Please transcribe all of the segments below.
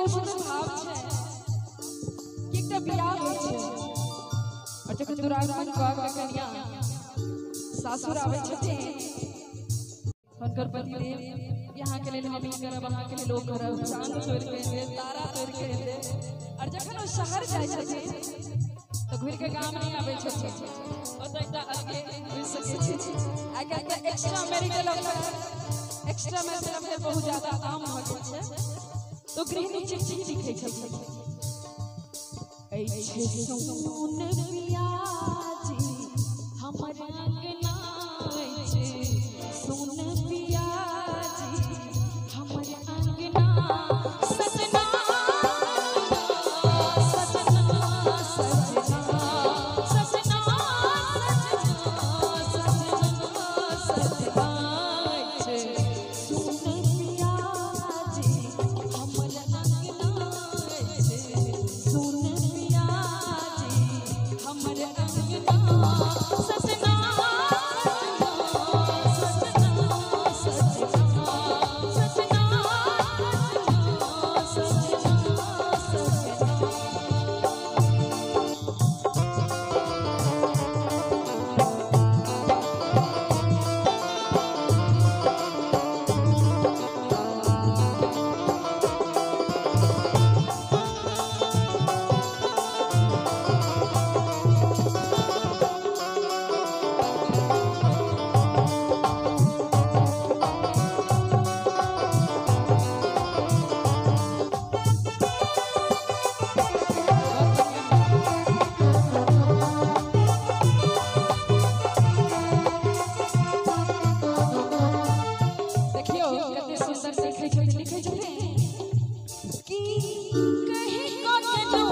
बहुत सुंदर भाव छै कि एकटा बियाह होइ छै और जखन दुरागमन कऽ के कनिया सासुर आबै छथिन, हुनकर पतिदेव यहाँ के लेल हम ई करब, अहाँ के लेल ओ करब, चांद तोड़ि के देब, तारा तोड़ि के देब। और जखन ओ शहर जाइ छथिन तऽ घुरि के गाम नहि आबै छथिन, ओतऽ एकटा अलगे बुझि सकै छी। आइ काल्हि तऽ एक्स्ट्रा मैरिटल अफेयर बहुत ज्यादा आम भऽ गेल छै। तो गृहिणी चिट्ठी लिखै छथिन, अछि सुन पियाजी हमर अंगना अछि, सुन पियाजी हमर अंगना सजना सजना सजना सजना सजना सजना अछि, सुन पियाजी हमर अंगना अछि, सुन पियाजी हमर अंगना सजना सजना सजना सजना सजना सजना। देखियौ कते सुंदर से लिखै छथिन, लिखै छथिन कि कहीं कतनो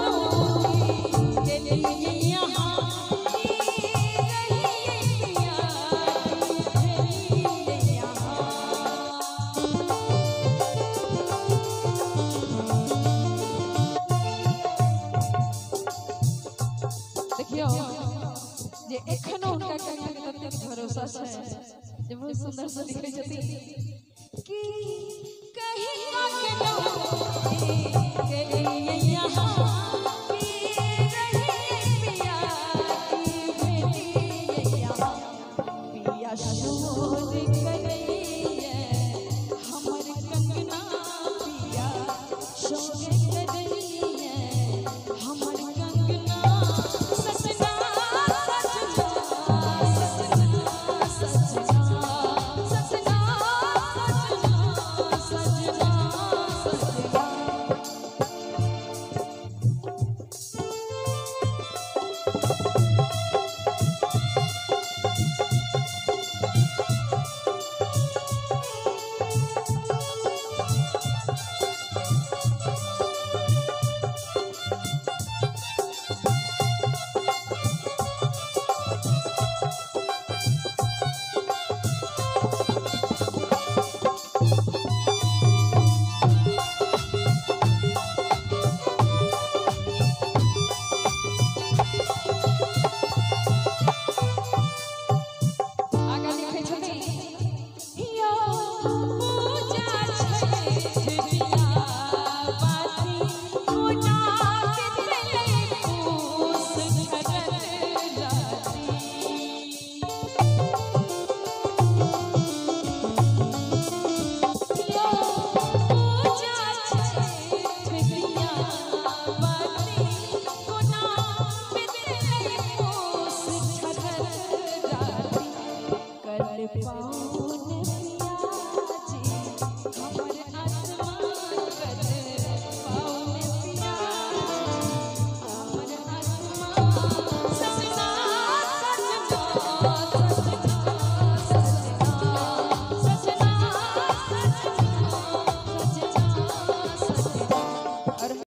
गेलियै यहाँ की रहियै पिया की भेलियै यहाँ। देखियौ जे एखनो हुनका कनिया के ततेक भरोसा छै जे बहुत सुंदर से लिखै छथिन कि कहीं कतनो गेलियै यहाँ की रहियै पिया की भेलियै यहाँ, पिया शोर करैया